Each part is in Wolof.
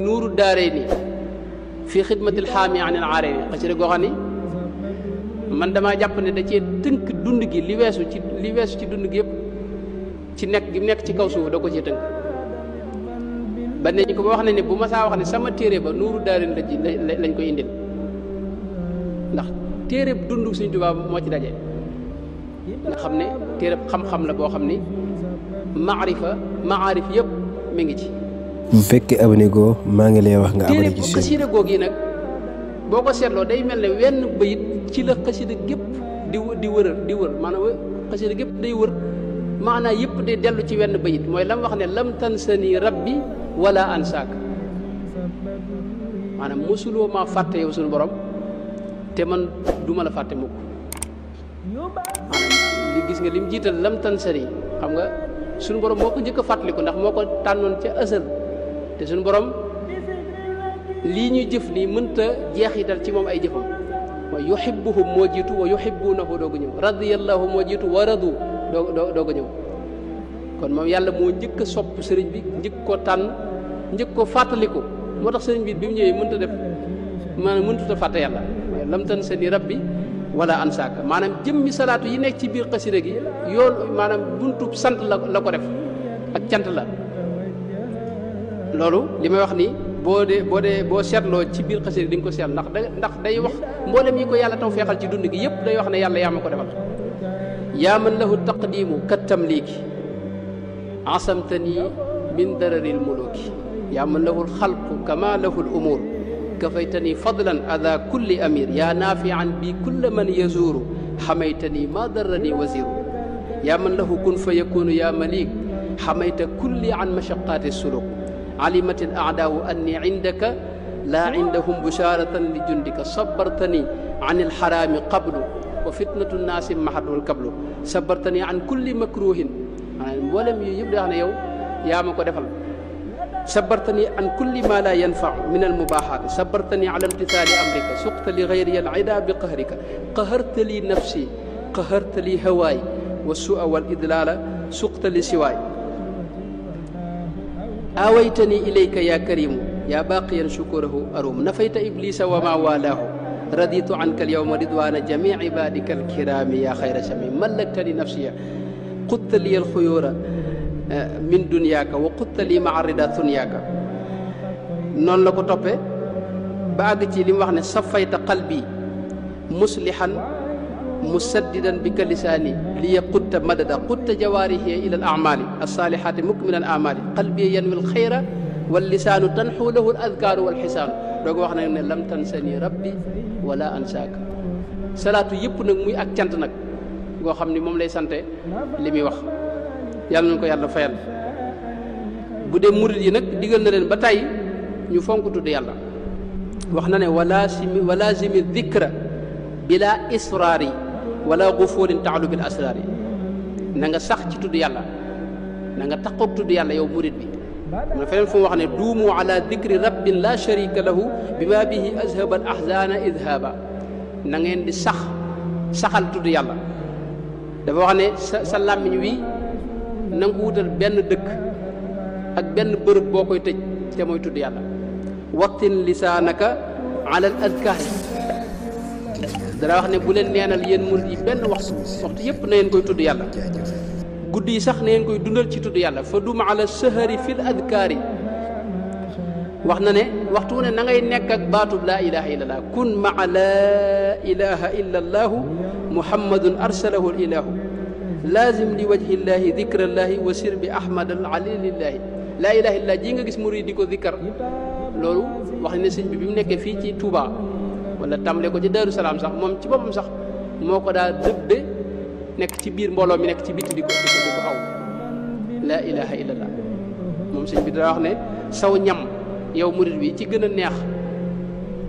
nuuru daarayni fii xidmatil xaami anil aarayni xasida goo xam ni man damaa jàpp ne da cee tënk dund gi li weesu ci dund gi yëpp ci nekk gi nekk ci kaw suuf da ko cee tënk ba ne ñu ko ba wax ne bu ma saa wax ne sama téere ba nuuru daarayni lañ koy indil ndax téere dund Sëriñ Tuubaa moo ci daje nga xam ne téere xam-xam la boo xam ni maarif yëpp mi ngi ci. bu fekkee abonné goo maa ngi lay wax nga abonné ci xasida goog yi nag boo ko seetloo day mel ne wenn bayit ci la xasida gépp di wër maanaam xasida gépp day wër maanaam yëpp day dellu ci wenn bayit mooy lam wax ne lam tansani rabbi wala ansaak maanaam mosuloo maa fàtte yow suñu borom te man duma la fàtte mukk maanaam li gis nga lim jiital lam tansani xam nga suñu borom moo ko njëkk a fàttaliku ndax moo ko tànnoon ca ësal te suñu borom lii ñuy jëf nii mënta jeexital ci moom ay jëfam wa yuhibbuhum moo jiitu wa yuhibbunahu doog a ñëw radiyallahu moo jiitu wa radu doog a ñëw kon moom yàlla moo njëkk a sopp sëriñ bi njëkk ko tànn njëkk ko fàttaliku moo tax sëriñ bi bi mu ñëwee mënta def maanaam mëntut a fàtte yàlla waaye lam tan sa ni rabbi wala ansaaka maanaam jëmmi salaatu yi nekk ci biir xasida gi yoon maanaam buntub sant la ko def ak cant la loolu li may wax ni boo seetloo ci biir xasida di nga ko seet ndax day wax mboolem yi ko yàlla taw feexal ci dund gi yëpp day wax ne yàlla yaa ma ko defal yaa man lahu taqdimu kat tamliiki asamtani min dararil muluki yaa man lahu lxalqu kama lahu l umur kafaytani fadlan ada kulli amir yaa naafian bi kulla man yazuru xamaytani ma darrani wasiru yaa man lahu kun fa yakunu yaa malik xamayta kulli an mashaqati suluk alimat al aadaau anni indaka laa indahum busharatan li jundika sabartani an alxaraami qablu wa fitnatu nnaasi mahadul kablu sabartani an kulli makruhin maanaam mboolem yooyu yëpp daa xam ne yow yaa ma ko defal sabartani an kulli ma la yanfau min almubahaat sabartani ala imtithali amrika suqta li gayri alida bi qahrika qaharta li nafsi qaharta li hawaay wa sua wal idlala suqta li siwaay awaytani ilayka ya karimu ya baqiyan shukurahu arum nafayta iblisa wa ma walaahu raditu anka alyawma ridwana jami ibadika alkirami ya xayra sami mallaktani nafsiya qutta li alxuyura min dunyaaka wa qutta li maa rida thunyaaka noonu la ko toppee ba àgg ci li mu wax ne safayta qalbi muslihan musaddidan bi ka lisaani liya qutta madada qutta jawaarihi ila al amali alsalihati mukmilan amali qalbi yanwi al xayra wal lisaanu tanxu lahu al adkaaru wal xisaanu doo ko wax nag ne lam tansani rabbi wala ansaaka salaatu yëpp nag muy ak cant nag goo xam ni moom lay sante li muy wax yàlla nañu ko yàlla fayal bu dee murid yi nag digal na leen ba tey ñu fonk tudd yàlla wax na ne walazimi dikra bila israari wala gufurin taalu bil asraari na nga sax ci tudd yàlla na nga taqoog tudd yàlla yow murid bi mu feneen fu mu wax ne duumu ala dikri rabbin la sharika lahu bima bihi azhaba al ahzana idhaba na ngeen di saxal tudd yàlla dafa wax ne sa làmmiñ wi na nga ko wutal benn dëkk ak benn bërëb boo koy tëj te mooy tudd yàlla wattin lisaanaka ala al adkaar dara wax ne bu leen neenal yéen murid yi benn waxtu yëpp na ngeen koy tudd yàlla guddi yi sax na ngeen koy dundal ci tudd yàlla fa dum ala sahari fil adkaari wax na ne waxtu wu ne na ngay nekk ak baatub laa ilaha illa allah kun maa laa ilaha illa allahu muhammadun arsalahu l ilahu laazim li wajhi llahi dikrallahi wa sir bi ahmad al alilillahi laa ilaha illa ji nga gis murid di ko dikkar loolu wax ne sëñ bi mu nekkee fii ci Touba wala tàmbale ko ci Daaru Salaam sax moom ci boppam sax moo ko daa dëbbe nekk ci biir mbooloo mi nekk ci bitti di ko aw laa ilaha illallah moom sëñ bi daa wax ne saw ñam yow murid bi ci gën a neex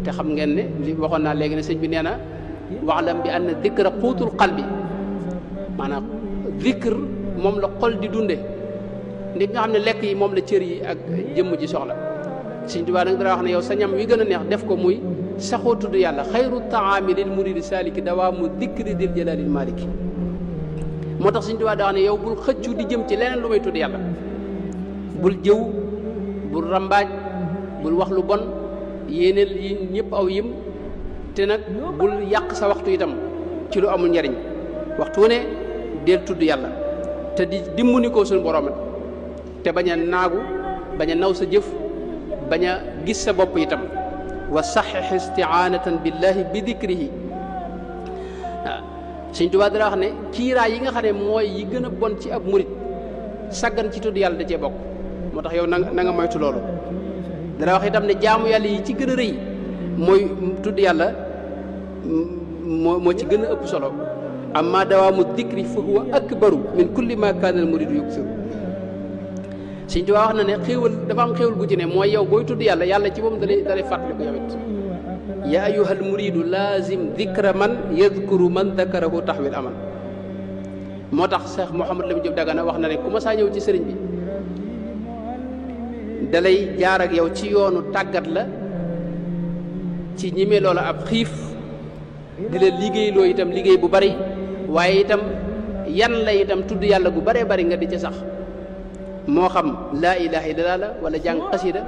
te xam ngeen ne li waxoon naa léegi ne sëñ bi nee na waxlam bi anna dikra quutul qalbi maanaam dikr moom la xol di dunde ndi nga xam ne lekk yi moom la cër yi ak jëmm ji soxla sëñ Tuubaa nag dara wax ne yow sa ñam wi gën a neex def ko muy saxoo tudd yàlla xayru taami lil muridi saliki dawaamu dikri dil jalaalil maliki moo tax sëñ Tuubaa daa wax ne yow bul xëccu di jëm ci leneen lu may tudd yàlla bul jëw bul rambaaj bul wax lu bon yéeneel yi ñëpp aw yim te nag bul yàq sa waxtu itam ci lu amul njariñ waxtu ne del tudd yàlla te di dimbali ko suñu borom te bañ a naagu bañ a naw sa jëf bañ a gis sa bopp itam wa saxix istiaanatan billahi bi dikrihi waaw Sëñ Tuubaa dara wax ne kiiraay yi nga xam ne mooy yi gën a bon ci ab murit saggan ci tudd yàlla da cee bokk moo tax yow na nga moytu loolu dara wax itam ne jaamu yàlla yi ci gën a rëy mooy tudd yàlla moo ci gën a ëpp solo amma dawaamu dikri fa huwa akbaru min kulli ma kaana al muridu yuksiru Sëñ Tuubaa wax na ne xéewal dafa am xéewal gu ci ne mooy yow booy tudd yàlla yàlla ci moom dalay fàttali ko yow it yaa ayyuhal muridu laazim dikra man yadkuru man dakarahu taxwil aman moo tax Cheikh Mouhamadou Lamine Diop Dagana wax na ne ku ma saa ñëw ci sëriñ bi dalay jaar ak yow ci yoonu tàggat la ci ñime loola ab xiif di la liggéey loo itam liggéey bu bari waaye itam yan la itam tudd yàlla gu baree bari nga di ca sax moo xam laa ilaha illallah la wala jàng xasida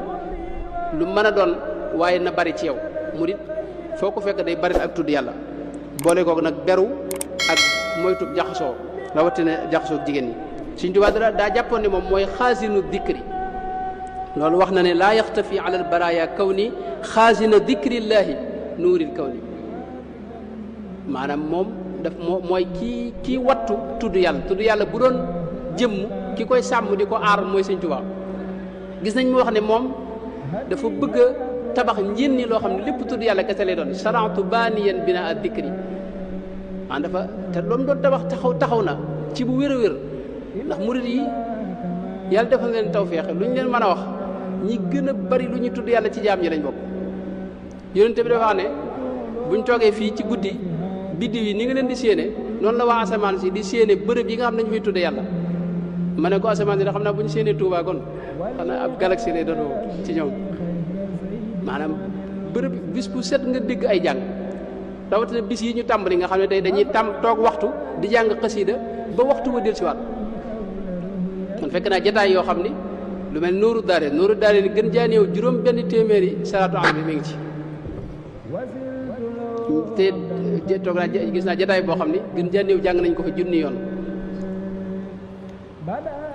lu mën a doon waaye na bari ci yow murit foo ko fekk day bari ak tudd yàlla boole kook nag beru ak moytu jaxasoo rawatina jaxasoo jigéen ñi Sëñ Tuubaa daa jàppoon ne moom mooy xaasinu dikri loolu wax na ne laa yaxtafi ala al baraya kaw ni xaasina dikrillaahi nuuril kaw ni maanaam moom daf mooy kii wattu tudd yàlla bu doon jëmm ki koy sàmm di ko aar mooy Sëñ Tuubaa gis nañ mu wax ne moom dafa bëgg a tabax njénni loo xam ne lépp tudd yàlla kese lay doon sarantu baaniyan bina ad dikri dafa te loolu doon tabax taxaw na ci bu wér a wér ndax murid yi yàlla defal leen tawfeex lu ñu leen mën a wax ñi gën a bari lu ñu tudd yàlla ci jaam ñi lañ bokk yonent bi dafa wax ne buñ toogee fii ci guddi biddiw yi ni nga leen di séene noonu la waa asamaan si di séene bërëb yi nga xam ne dañu fay tudd yàlla ma ne ko asamaan si da xam naa bu ñu séenee Tuubaa kon xanaa ab galaxie lay doon ci ñoom maanaam bërëb bis bu set nga dégg ay jàng rawatina bis yi ñu tàmbali nga xam ne tey dañuy toog waxtu di jàng xasiida ba waxtu wa del si waat man fekk naa jataay yoo xam ni lu mel nooru daare ni gën jaa néew juróom benn téeméeri salaatu ala nabi mi ngi ci te toog naa gis naa jataay boo xam ni gën jaa néew jàng nañ ko fa junni yoon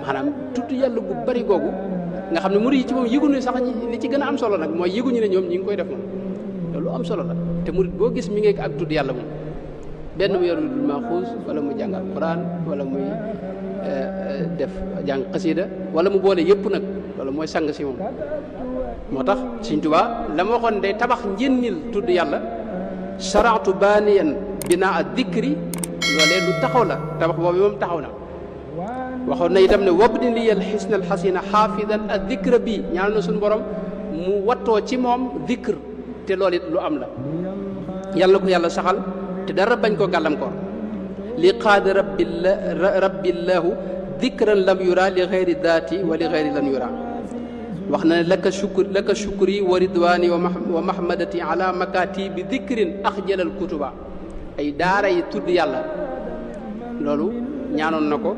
maanaam tudd yàlla gu bari googu nga xam ne murid yi ci moom yëguñu sax li ci gën a am solo nag mooy yëguñu ne ñoom ñi ngi koy def moom loolu am solo la te murid boo gis mi ngi ak tudd yàlla moom benn mu yorul maaxuus wala mu jàng alquran wala muy def jàng xasida wala mu boole yëpp nag loolu mooy sang si moom moo tax Sëñ Tuubaa la ma waxoon day tabax njënnil tudd yàlla saraatu baaniyan binaa dikri loolee lu taxaw la tabax boobu moom taxaw na waxoon na itam ne wabdi liyal xisnal xasina xaafidan ak dikra bii ñaan na suñu borom mu wattoo ci moom dikr te loolu it lu am la yàlla ko yàlla saxal te dara bañ ko gàllankoor li qaada rabbillahu dikran lam yura li xeyri daati wa li xeyri lan yura wax na ne laka shukri wa ridwani wa mahmadati ala makati bi dikrin axjalal kutuba ay daara yi tudd yàlla loolu ñaanoon na ko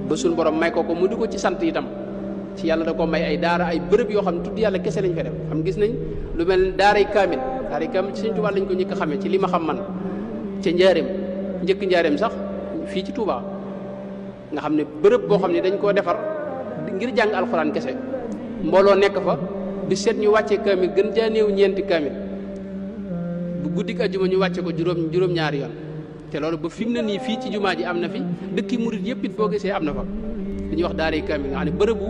ba suñu borom may ko mu di ko ci sant itam ci yàlla da ko may ay daara ay bërëb yoo xam ne tudd yàlla kese lañ fa def xam gis nañ lu mel ne daaray kaamil ci Sëñ Tuubaa lañ ko njëkk a xamee ci li ma xam man ca njaareem njëkk njaareem sax fii ci Tuubaa nga xam ne bërëb boo xam ne dañ koo defar ngir jàng alxuraan kese mbooloo nekk fa bi seet ñu wàccee kaamil gën jaa néew ñeenti kaamil bu guddik ajjuma ñu wàcce ko juróom-ñaari yoon te loolu ba fi mu ne nii fii ci jumaa ji am na fi dëkki murit yëpp it boo gisee am na fa li ñuy wax daaray kaamil nga xam ne bërëbu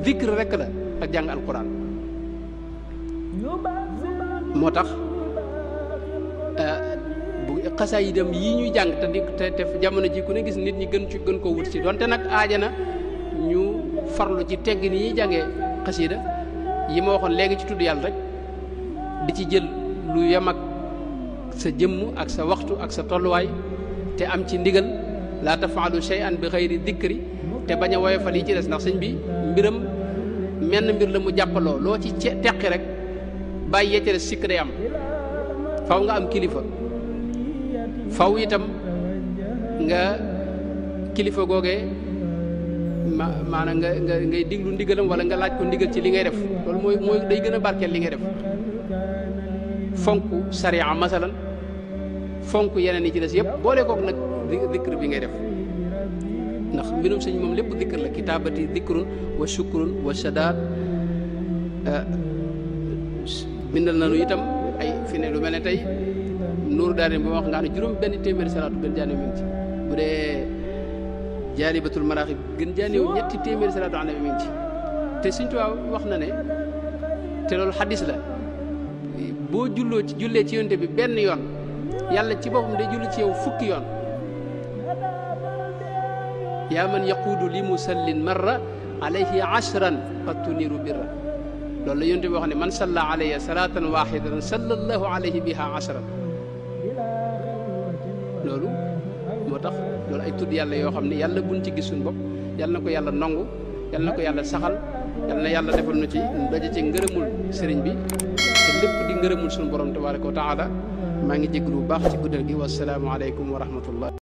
zikr rek la ak jàng alquran moo tax bu xasaa yi dem yii ñuy jàng te jamono ji ku ne gis nit ñi gën koo wut si donte nag aajana ñu farlu ci tegg ni ñuy jàngee xasiida yi ma waxoon léegi ci tudd yàlla rek di ci jël lu yem ak sa jëmm ak sa waxtu ak sa tolluwaay te am ci ndigal laa tafaalu shay'an bi xayri dikri te bañ a woyofal yi ci des ndax sëñ bi mbiram menn mbir la mu jàppaloo loo ci teqi rek bàyyi yecce des sikk day am faw nga am kilifa faw itam nga kilifa googee maanaam ngay diglu ndigalam wala nga laaj ko ndigal ci li ngay def loolu mooy day gën a barkeel li ngay def fonk sariya masalan fonk yeneen yi ci des yëpp boole kook nag dikr bi ngay def ndax mbirum sëñ moom lépp dikr la kitaabati dikrun wa shukrun wa shadaat bindal nañu itam ay fi ne lu mel ne tey nuuru daal ba wax nga xam ne juróom benn téeméeri salaatu gën jaanew mi ngi ci bu dee jaalibatul maraaxib gën jaanew ñetti téeméeri salaatu ala nabi mi ngi ci te Sëñ Tuubaa wax na ne te loolu xaddis la boo jullee ci yonte bi benn yoon yàlla ci boppam day julli ci yow fukki yoon yaa man yaquudu li musallin marra alayhi ashran qad tuniru birra loolu la yonte bi wax ne man salla alayya salatan waxidatan sallallahu alayhi biha ashran loolu moo tax loolu ay tudd yàlla yoo xam ne yàlla buñ ci gis suñ bopp yàlla na ko yàlla nangu yàlla na ko yàlla saxal yàlla na yàlla defal nu ci daje ci ngërëmul sëriñ bi te lépp di ngërëmul suñu borom tabaraka wa taala maa ngi jéglu bu baax ci guddal gi wasalaamu aleykum wa rahmatullah